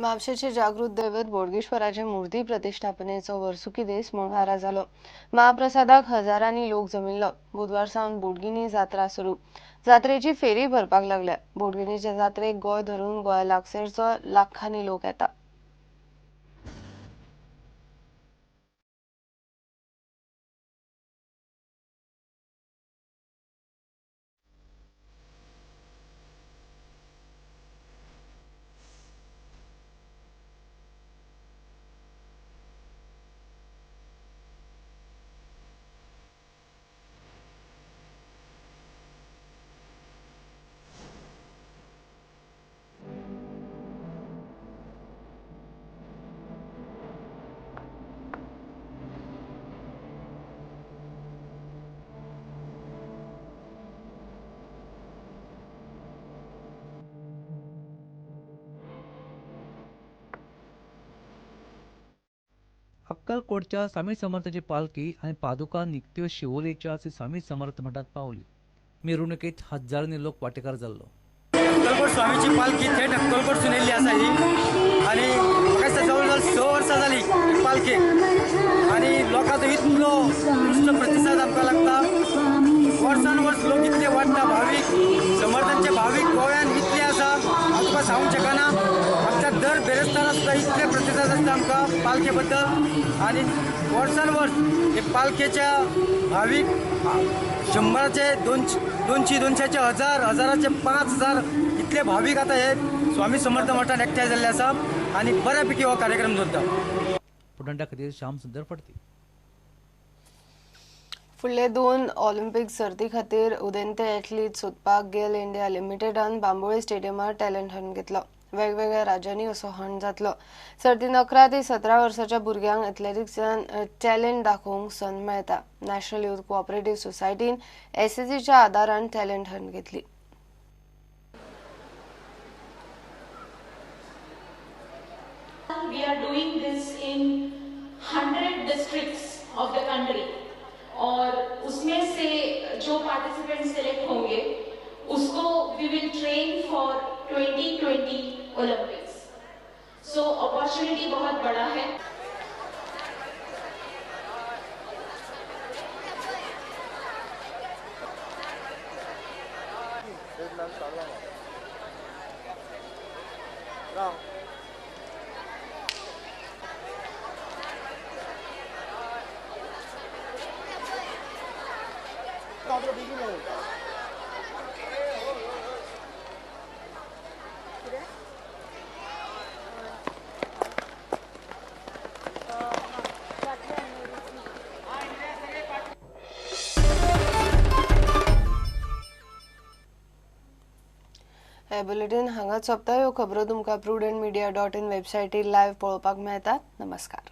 म्हापशेचे जागृत दैवत बोडगेश्वराचे मूर्ती प्रतिष्ठापनेचो वर्सुकी दीस मंगळारा जालो. महाप्रसादाक हजारांनी लोक जमिल्लो. बुधवार सावन बोडगिनी जात्रा सुरू. जात्रेची फेरी भरपाक लागल्या. बोडगिनीच्या जात्रेक गोंय धरून गोंया लागसरचो लाखांनी लोक येता. अक्कलकोटच्या स्वामी समर्थाची पालखी आनी पादुका निकत्यो शिवोलेच्या श्री स्वामी समर्थ मठांत पावली. मिरवणुकेत हजारांनी लोक वांटेकार जाल्लो. अक्कलकोट स्वामीची पालखी थेट अक्कलकोटसून येयल्ली आसा ही आनी म्हाका दिसता जवळ जवळ 6 वर्सां जाली ही पालखेक आनी लोकांचो इतलो उत्कृश्ट प्रतिसाद आमकां लागता. वर्सान वर्स लोक इतले वाडटा, भावीक समर्थांचे भावीक गोंयांत इतले आसा हांव तुका सांगूंक शकना. आमच्या दर बेरेस्तारा सुद्दां इतले प्रतिसाद आसता आमकां पालखे बद्दल आनी वर्सान वर्स हे पालखेच्या भावीक 100चे 200, 200चे 1000, 1000चे 5000 इतले भावीक आतां हे स्वामी समर्थ मठान एकठांय जाल्ले आसा आनी बऱ्यापैकी हो कार्यक्रम चलता. पुटंटा खातीर श्याम सुंदर फडती. फुडले 2 ऑलिम्पिक सर्ती खातीर उदेंते एथलीट सोदपाक गेल इंडिया लिमिटेडान बांबोळे स्टेडियमार टॅलंट हंट घेतलो. वेगवेगळ्या राज्यांनी असो हंट जातलो. सर्तीन 11 ते 17 वर्साच्या भुरग्यांक एथलेटिक्सान टॅलंट दाखोवंक संद मेळटा. नॅशनल युथ कोऑपरेटिव्ह सोसायटीन एसएससीच्या आदारान टॅलंट हंट घेतली. We are doing this in 100 districts of the country और उसमें से जो पार्टिसिपेंट सेलेक्ट होंगे उसको we will train for 2020 Olympics. So opportunity बहुत बड़ा है. हे बुलेटिन हांगाच सोंपता. ह्यो खबरो तुमकां prudentmedia.in वेबसायटीर लायव्ह पळोवपाक मेळटात. नमस्कार.